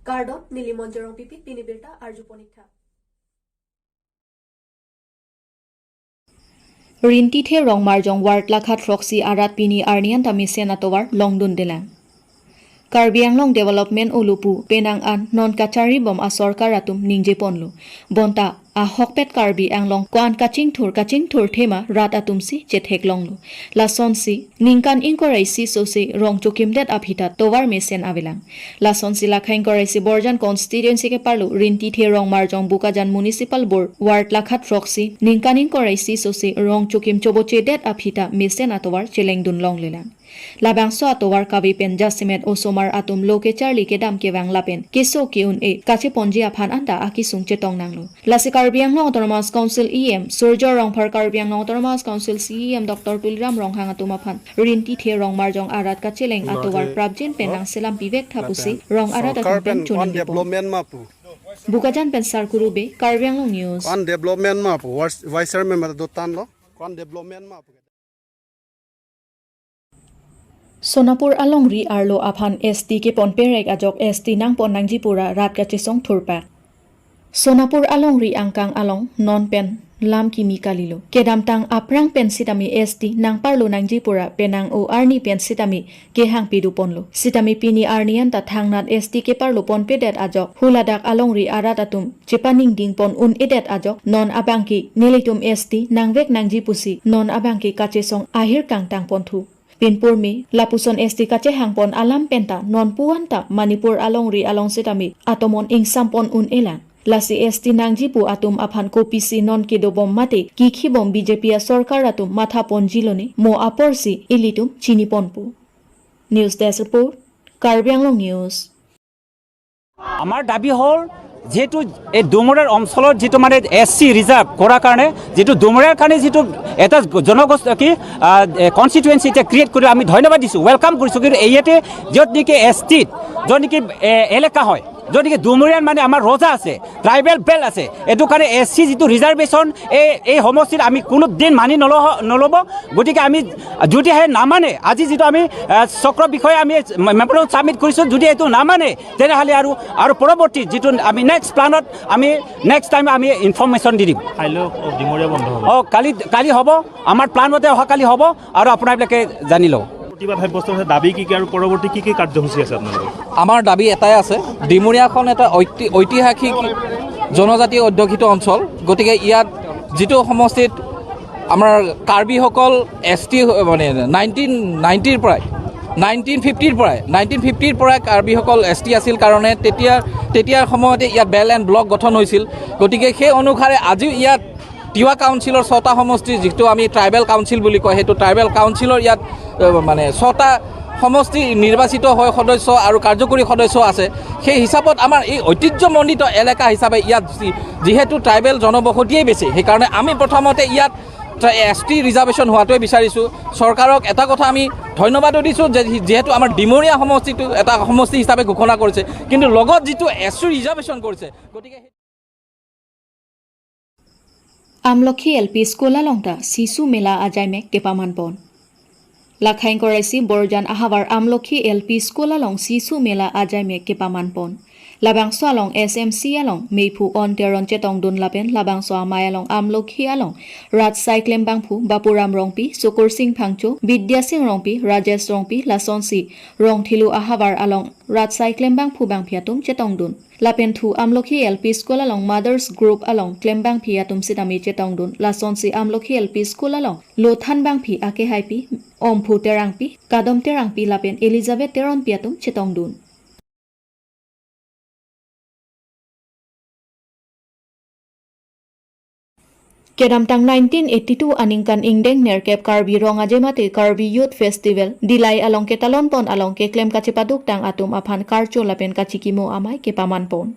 Cardone নীলিমঞ্জৰং পিপি পিনিবিৰতা আৰ্জু পনীক্ষা rinti the rongmarjong ward lakhat roxy arat pini arnian tami senatowar longdun delang Karbi Anglong development olupu penang an non kachari bom a sarkar atum ningje ponlu bonta a hokpet Karbi Anglong kwan kaching thur thema rat atum si chethek longlu lason si ningkan inkorai si so si rong chokim det abhita towar mesen avelang lason si lakhaing korai si Borjan constituency ke parlu rinti the rong marjong Bokajan municipal board ward lakhat roxy ningkan inkorai si so si rong chokim choboche det abhita mesen atowar chelengdun long lelang labang so atowar kabi pen jasimet osomar atum loke charli ke dam ke wang lapen keso kiun e kache ponji aphan anda akisung chetong nanglo lasi Karbi Anglong Autonomous Council EM Surjo Rongphar Karbi Anglong Autonomous Council CEM Dr. Tuliram Ronghang atum aphan rinti the rong marjong arat kacheleng atowar prabjen penang selam Vivek Thapusi rong arat atum pen chuni development mapu Bokajan pen sarkurube Karbi Anglong News on development mapu vice chairman ma dotan lo on development mapu Sonapur along ri arlo aphan ST ke ponperek ajok ST nang pon nangjipura rat kachisong thurpa Sonapur along ri angkang along non pen lam kimi kalilo kedam tang aprang pen sitami ST nang parlo nangjipura penang o arni pen sitami ke hang pidu ponlo sitami pini arnian ta thangnat ST ke parlo pon pedet ajok huladak along ri arat atum chepaning ding pon un edet ajok non abangki nelitum ST nangvek nangjipusi non abangki kachesong ahir kang tang ponthu Pinpurmi lapuson ST kache hangpon alam penta non puanta Manipur along ri along sitami atomon ingsampon un elang lasi ST nangjipu atum aphan kopisi non kedobom mate kikhibom BJP sarkar atum matha pon jiloni mo aporsi ilitum chini ponpu news desk report Karbi Anglong news. আমাৰ দাবী হ'ল যেহেতু এই ডুমুৰীয়াৰ অঞ্চলত যিটো মানে S C reserve কৰাৰ কাৰণে যিটো ডুমুৰীয়াৰ কাৰণে যিটো এটা জনগোষ্ঠী কি কনষ্টিটুৱেঞ্চি এতিয়া ক্ৰিয়েট কৰি আমি ধন্যবাদ দিছোঁ, welcome কৰিছোঁ। কিন্তু ইয়াতে য'ত নেকি এছ টিত য'ত নেকি এলেকা হয়, য'ত নেকি ডুমুৰীয়াৰ মানে আমাৰ ৰজা আছে, ট্ৰাইবেল বেল্ট আছে, এইটো কাৰণে এছ চি যিটো ৰিজাৰ্ভেশ্যন এই সমষ্টিত আমি কোনো দিন মানি নল'ব। গতিকে আমি যদিহে নামানে, আজি যিটো আমি চক্ৰ বিষয়ে আমি মেমৰেণ্ডাম ছাবমিট কৰিছোঁ, যদি এইটো নামানে তেনেহ'লে আৰু আৰু পৰৱৰ্তী যিটো আমি নেক্সট প্লানত আমি নেক্সট টাইম আমি ইনফৰ্মেশ্যন দি দিম। অঁ, কালি হ'ব, আমাৰ প্লানমতে অহাকালি হ'ব আৰু আপোনাবিলাকে জানি লওক। প্ৰতিবাদ সাব্যস্ত হৈছে, দাবী কি কি আৰু পৰৱৰ্তী কি কি কাৰ্যসূচী আছে আপোনালোকৰ? আমাৰ দাবী এটাই আছে, ডিমৰীয়াখন এটা ঐতিহাসিক জনজাতি অধ্যুষিত অঞ্চল, গতিকে ইয়াত যিটো সমষ্টিত আমাৰ কাৰ্বিসকল এছ টি মানে 1990ৰ পৰাই 1950ৰ পৰাই কাৰ্বিসকল এছ টি আছিল কাৰণে তেতিয়াৰ সময়তে ইয়াত বেল এণ্ড ব্লক গঠন হৈছিল। গতিকে সেই অনুসাৰে আজিও ইয়াত তিৱা কাউন্সিলৰ 6টা সমষ্টি, যিটো আমি ট্ৰাইবেল কাউন্সিল বুলি কয়, সেইটো ট্ৰাইবেল কাউন্সিলৰ ইয়াত মানে 6টা সমষ্টি নিৰ্বাচিত হৈ সদস্য আৰু কাৰ্যকৰী সদস্য আছে। সেই হিচাপত আমাৰ এই ঐতিহ্যমণ্ডিত এলেকা হিচাপে ইয়াত যিহেতু ট্ৰাইবেল জনবসতিয়েই বেছি, সেইকাৰণে আমি প্ৰথমতে ইয়াত এছ টি ৰিজাৰ্ভেশ্যন হোৱাটোৱে বিচাৰিছোঁ। চৰকাৰক এটা কথা আমি ধন্যবাদো দিছোঁ যে যিহেতু আমাৰ ডিমৰীয়া সমষ্টিটো এটা সমষ্টি হিচাপে ঘোষণা কৰিছে, কিন্তু লগত যিটো এছ টি ৰিজাৰ্ভেশ্যন কৰিছে, গতিকে আমলখি এল পি স্কুল alongta শিশু মেলা আজাইমেক কেপামান পন লাখাইং কৰাইছি বৰজান আহাবাৰ আমলখি এল পি স্কুল along শিশু মেলা আজাইমেক কেপামান পন লাবাংছ along S M C along মেইফু on Teron চেটং দুন লাপেন লাবাংছ আমাই along আমলখি along Raj চাইক্লেম বাংফু বাপুৰাম ৰংপি চকুৰ সিং ফাংচু বিদ্যা সিং ৰংপি ৰাজেশ ৰংপি লাচন চি ৰংথিলু আহাবাৰ আলং ৰাজ চাইক্লেম বাংফু বাংফিয়াতুম চেটং দুন লাপেন থু আমলখি L P school along mothers group along ক্লেমবাং ফিয়াতুম সিতামি চেটং দুন লাচন চি আমলখি এল পি স্কুল আলং লোথান বাংফি আকে হাইপি অমফু তেৰাংপি কাদম তেৰাংপি লাপেন এলিজাবেথ তেৰণ পিয়াতুম চেটং দুন। Kedamtang 1982 aningkan ingdeng nerkep Karbi rong ajemate Karbi Youth Festival dilai along ke talon pon along ke klem kachipaduk tang atum aphan karcho lapen kachikimo amai ke paman pon.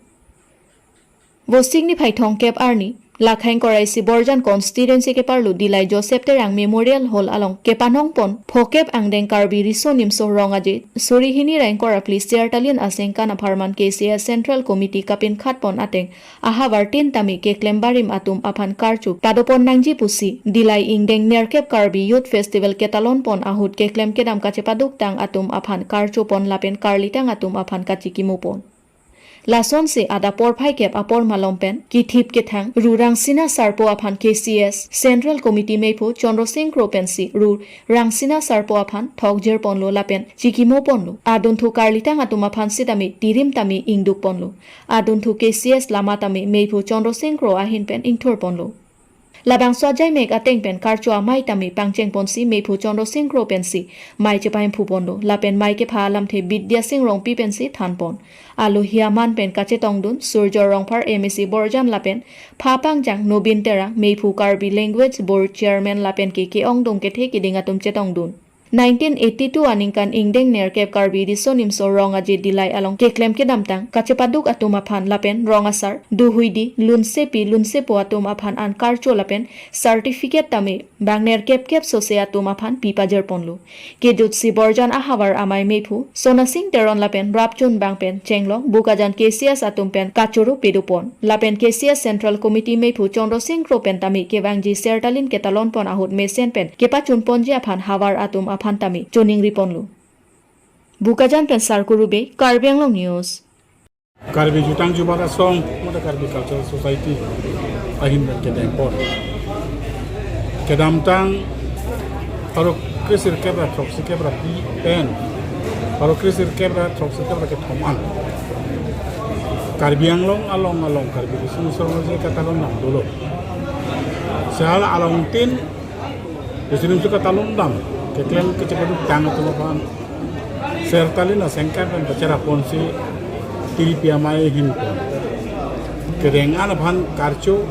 Vosing ni phaithong kep arni লাখাইং কৰাইছি বৰজান constituency কে পাৰলো দিলাই Joseph Terang memorial hall আলং কেপানং পন ফকেপ আংডেং কাৰ্বি ৰিছ নিমছ ৰং আজি চৰিহিনী ৰেং কৰাপ্লি চেয়াৰটালিয়ান আছেং কানা ফাৰমান কে চি এছ চেণ্ট্ৰেল কমিটি কাপিন খাট পন আটেং আহাবাৰ তিন তামি কে ক্লেম্বাৰিম আতুম আফান কাৰচুক পাদপন নাংজি পুচি দিলাই ইংডেং নেৰকেপ কাৰ্বি ইউথ ফেষ্টিভেল কেতালন পন আহুত কে ক্লেম কেদাম কাচে পাদুক টাং আতুম আফান কাৰচু পন লাপেন কাৰ্লিটাং আতুম আফান কাচি কিমু পন। Lason si ada por phai kep apor malom pen ki thip ke thang ru Rangsina Sarpo aphan KCS Central Committee meiphu Chandra Singh Kro pen si ru Rangsina Sarpo aphan thokjer ponlo lapen chikimo ponlo adun thu karlitang atum aphan sitami tirim tami ingduk ponlo adun thu KCS lama tami meiphu Chandra Singh Kro ahin pen ingthor ponlo labang swajai mek ateng pen karchua mai tami pangcheng ponsi meiphu Chandra Singh Kro pensi mai chepaim phu ponlo lapen mai ke pha lam the Bidya Singh Rong pi pensi than pon alu hiaman pen kache tongdun surjor rongphar MEC Borjan lapen pha pangjang Nobin Tera meiphu Karbi language board chairman lapen ke ke ongdong ke the kidinga tum chetongdun 1982 aningkan ingdeng ner kep Karbi diso nimso rong aji dilai along keklem ke damtang kachepaduk atum aphan lapen rong asar duhuidi lunsepi lunsepo atum aphan an karcho lapen certificate tame bangner kep kep sose atum aphan pipajer ponlu kejutsi Borjan ahawar amai mephu Sonasing Teron lapen rapchun bangpen chenglong bukajan KCS atum pen kachuru pidupon lapen KCS Central Committee mephu Chandra Singh Kro pen tami kewangji sertalin ketalon pon ahut mesen pen kepachun ponji aphan hawar atum phantami choning riponlu Bukajan pen sarkurube Karbi Anglong News. Karbi Jutang Jubara Song Moda Karbi Cultural Society ahin ben kedeng por kedamtang aro krisir kebra troksi kebra pi pen aro krisir kebra troksi kebra ke thoman Karbi Anglong along along Karbi Sung song je katalon nam dolo sal along tin disinim su katalon dam keklem kecepadu tang tumapan sertalina sengkar dan bicara ponsi tiripia mai hinpon kerengan aphan karcho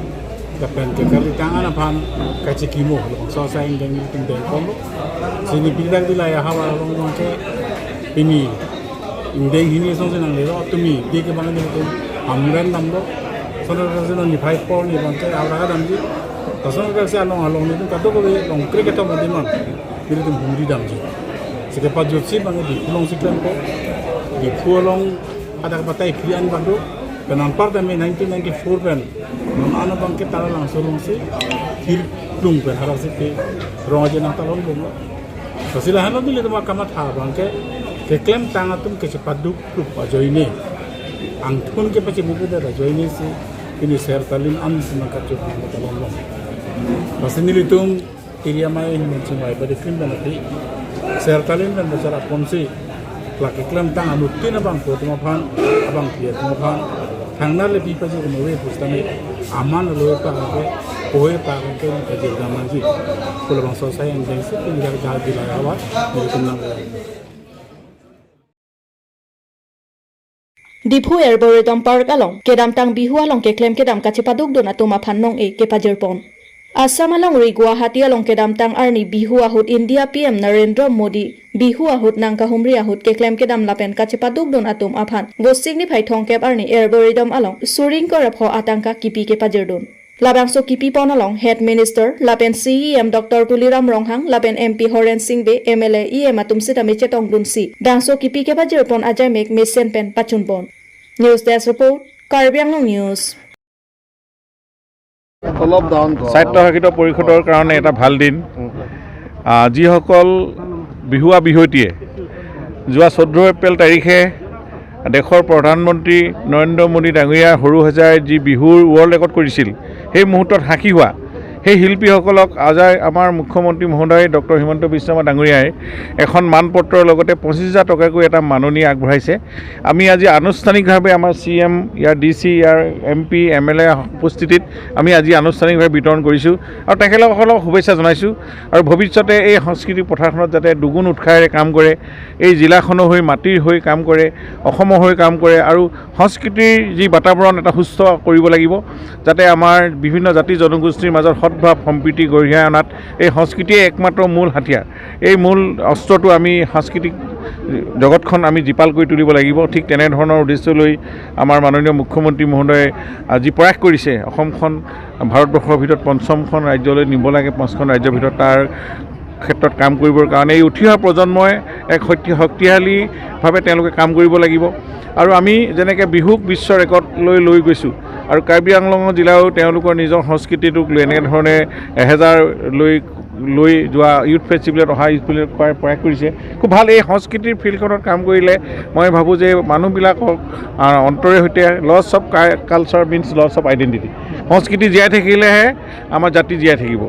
kapen ke tangan aphan kachikimo so sa ingdeng ting deng komo sini pidang dilaya hawa long ke pini ingdeng hini song senang lero tumi di ke bangan itu amran namlo sono sono ni phai por ni bangke awra damji tasono ka along along ni kato ko long cricket to modiman biri tum humri damji sekepa jutsi bange di pulong siklem ko di pulong ada batai krian bando penampar dami 1994 pen non ana bangke tara langsung si thir dung pen harap si ke rongaje nang talon bom pasila hano dile tuma kamat ha bangke keklem tangatum ke cepaduk tup ajoine angthun ke pachi buku da joine si ini sertalin am semangkat cukup talon bom pasinili tum tiriamai himensimai badi krim banati sertalin dan bicara ponsi laki klem tang anutin abang ko tuma phan abang pia tuma phan thangna le pipa ji nowe pustame aman loe pa ke poe pa ke kajir daman ji kul bang so sai ang deng se pin jar jar dilaya wa nitum nang Diphu Arboretum Park along kedam tang bihu along ke klem kedam kachepaduk dona tuma phan nong e kepajer pon Assam along ri Guwahati along kedam tang arni bihu ahut India PM Narendra Modi bihu ahut nangka humri ahut keklem kedam lapen kachepaduk don atum aphan go signify thongkep arni arboretum along suring korap ho atangka kipi kepajerdon labangso kipi pon along head minister lapen CEM Dr. Tuliram Ronghang lapen MP Horen Singh be MLA EM atum sitami chetong dun si dangso kipi kepajer pon ajay mek mesen pen pachun pon. News Desk Report, Karbi Anglong News. স্বায়ত্তশাসিত পৰিষদৰ কাৰণে এটা ভাল দিন। যিসকল বিহুৱা বিহুৱতীয়ে যোৱা 14 এপ্ৰিল তাৰিখে দেশৰ প্ৰধানমন্ত্ৰী নৰেন্দ্ৰ মোদী ডাঙৰীয়াৰ সৰুসজাই যি বিহুৰ ৱৰ্ল্ড ৰেকৰ্ড কৰিছিল, সেই মুহূৰ্তত সাক্ষী হোৱা সেই শিল্পীসকলক আজি আমাৰ মুখ্যমন্ত্ৰী মহোদয় ডক্টৰ হিমন্ত বিশ্ব শৰ্মা ডাঙৰীয়াই এখন মানপত্ৰৰ লগতে 25,000 টকাকৈ এটা মাননি আগবঢ়াইছে। আমি আজি আনুষ্ঠানিকভাৱে আমাৰ C M, year D C, year M P, M L A উপস্থিতিত আমি আজি আনুষ্ঠানিকভাৱে বিতৰণ কৰিছোঁ আৰু তেখেতসকলক শুভেচ্ছা জনাইছোঁ আৰু ভৱিষ্যতে এই সাংস্কৃতিক পথাৰখনত যাতে দুগুণ উৎসাহেৰে কাম কৰে, এই জিলাখনৰ হৈ, মাটিৰ হৈ কাম কৰে, অসমৰ হৈ কাম কৰে আৰু সংস্কৃতিৰ যি বাতাবৰণ এটা সুস্থ কৰিব লাগিব, যাতে আমাৰ বিভিন্ন জাতি জনগোষ্ঠীৰ মাজত সদ্ভাৱ সম্প্ৰীতি গঢ়িয়াই অনাত এই সংস্কৃতিয়ে একমাত্ৰ মূল হাতিয়াৰ। এই মূল অস্ত্ৰটো আমি সাংস্কৃতিক জগতখন আমি জীপাল কৰি তুলিব লাগিব। ঠিক তেনেধৰণৰ উদ্দেশ্য লৈ আমাৰ মাননীয় মুখ্যমন্ত্ৰী মহোদয়ে যি প্ৰয়াস কৰিছে, অসমখন ভাৰতবৰ্ষৰ ভিতৰত পঞ্চমখন ৰাজ্যলৈ নিব লাগে, 5খন ৰাজ্যৰ ভিতৰত তাৰ ক্ষেত্ৰত কাম কৰিবৰ কাৰণে এই উঠি অহা প্ৰজন্মই এক শক্তিশালীভাৱে তেওঁলোকে কাম কৰিব লাগিব। আৰু আমি যেনেকৈ বিহুক বিশ্ব ৰেকৰ্ডলৈ লৈ গৈছোঁ আৰু কাৰ্বি আংলং জিলাও তেওঁলোকৰ নিজৰ সংস্কৃতিটোক লৈ এনেধৰণে 1000 লৈ লৈ যোৱা ইউথ ফেষ্টিভেলত অহা ইউথ ফেষ্টিভেলত কৰাৰ প্ৰয়াস কৰিছে। খুব ভাল। এই সংস্কৃতিৰ ফিল্ডখনত কাম কৰিলে মই ভাবোঁ যে মানুহবিলাকক অন্তৰে সৈতে, loss of culture means loss of identity। সংস্কৃতি জীয়াই থাকিলেহে আমাৰ জাতি জীয়াই থাকিব,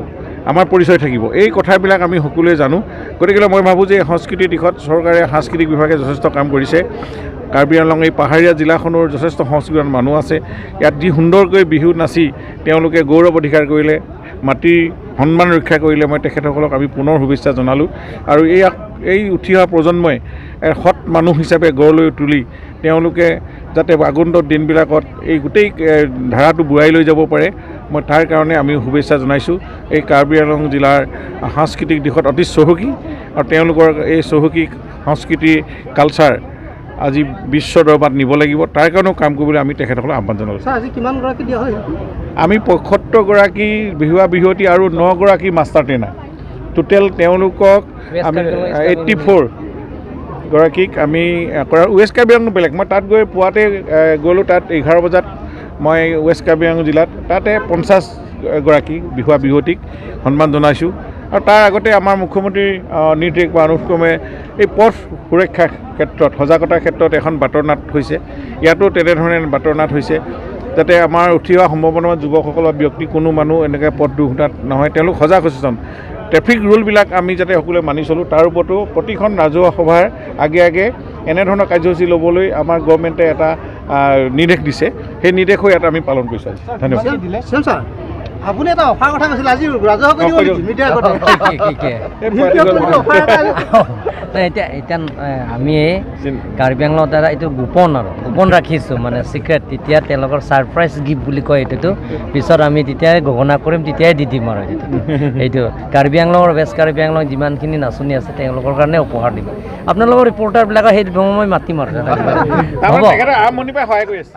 আমাৰ পৰিচয় থাকিব। এই কথাবিলাক আমি সকলোৱে জানো। গতিকে মই ভাবোঁ যে সংস্কৃতিৰ দিশত চৰকাৰে, সাংস্কৃতিক বিভাগে যথেষ্ট কাম কৰিছে। কাৰ্বি আংলং এই পাহাৰীয়া জিলাখনৰ যথেষ্ট সংস্কৃতিৱান মানুহ আছে। ইয়াত যি সুন্দৰকৈ বিহু নাচি তেওঁলোকে গৌৰৱ অধিকাৰ কৰিলে, মাটিৰ সন্মান ৰক্ষা কৰিলে, মই তেখেতসকলক আমি পুনৰ শুভেচ্ছা জনালোঁ। আৰু এই উঠি অহা প্ৰজন্মই সৎ মানুহ হিচাপে গঢ় লৈ তুলি তেওঁলোকে যাতে আগন্তুক দিনবিলাকত এই গোটেই ধাৰাটো বোৱাই লৈ যাব পাৰে, মই তাৰ কাৰণে আমি শুভেচ্ছা জনাইছোঁ। এই কাৰ্বি আংলং জিলাৰ সাংস্কৃতিক দিশত অতি চহকী আৰু তেওঁলোকৰ এই চহকী সংস্কৃতি, কালচাৰ আজি বিশ্ব দৰবাৰত নিব লাগিব। তাৰ কাৰণেও কাম কৰিবলৈ আমি তেখেতসকলক আহ্বান জনালোঁ। আজি কিমানগৰাকী দিয়া হয়? আমি 75গৰাকী বিহুৱা বিহুৱতী আৰু 9গৰাকী মাষ্টাৰ ট্ৰেইনাৰ, টোটেল তেওঁলোকক আমি 84 গৰাকীক আমি কৰা। ৱেষ্ট কাৰ্বি আংলং বেলেগ। মই তাত গৈ পুৱাতে গ'লোঁ, তাত 11 বজাত মই ৱেষ্ট কাৰ্বি আংলং জিলাত তাতে 50গৰাকী বিহুৱা বিহুৱতীক সন্মান জনাইছোঁ। আৰু তাৰ আগতে আমাৰ মুখ্যমন্ত্ৰীৰ নিৰ্দেশ বা অনুক্ৰমে এই পথ সুৰক্ষাৰ ক্ষেত্ৰত, সজাগতাৰ ক্ষেত্ৰত এখন বাটৰ নাট হৈছে। ইয়াতো তেনেধৰণে বাটৰ নাট হৈছে, যাতে আমাৰ উঠি অহা সম্ভাৱনা যুৱকসকলৰ ব্যক্তি কোনো মানুহ এনেকৈ পথ দুৰ্ঘটনাত নহয়, তেওঁলোক সজাগ সচেতন, ট্ৰেফিক ৰুলবিলাক আমি যাতে সকলোৱে মানি চলোঁ, তাৰ ওপৰতো প্ৰতিখন ৰাজহুৱা সভাৰ আগে আগে এনেধৰণৰ কাৰ্যসূচী ল'বলৈ আমাৰ গভৰ্ণমেণ্টে এটা নিৰ্দেশ দিছে। সেই নিৰ্দেশো ইয়াত আমি পালন কৰিছোঁ আজি। ধন্যবাদ। ছাৰ, আপুনি এটা অফাৰ কথা কৈছিল, আজি ৰাজহুৱা কৰি দিব নেকি মিডিয়াৰ আগতে? এতিয়া এতিয়া আমি কাৰ্বি আংলঙত দাদা এইটো গোপন আৰু গোপন ৰাখিছোঁ, মানে চিক্ৰেট। তেতিয়া তেওঁলোকৰ ছাৰপ্ৰাইজ গিফ্ট বুলি কয় এইটোতো। পিছত আমি তেতিয়াই ঘোষণা কৰিম, তেতিয়াই দি দিম। আৰু এইটো কাৰ্বি আংলঙৰ, ৱেষ্ট কাৰ্বি আংলং যিমানখিনি নাচনী আছে তেওঁলোকৰ কাৰণে উপহাৰ দিম। আপোনালোকৰ ৰিপৰ্টাৰবিলাকক সেই মই মাতিম আৰু হ'ব। আৰম্ভণিৰ পৰাই সহায় কৰি আছে।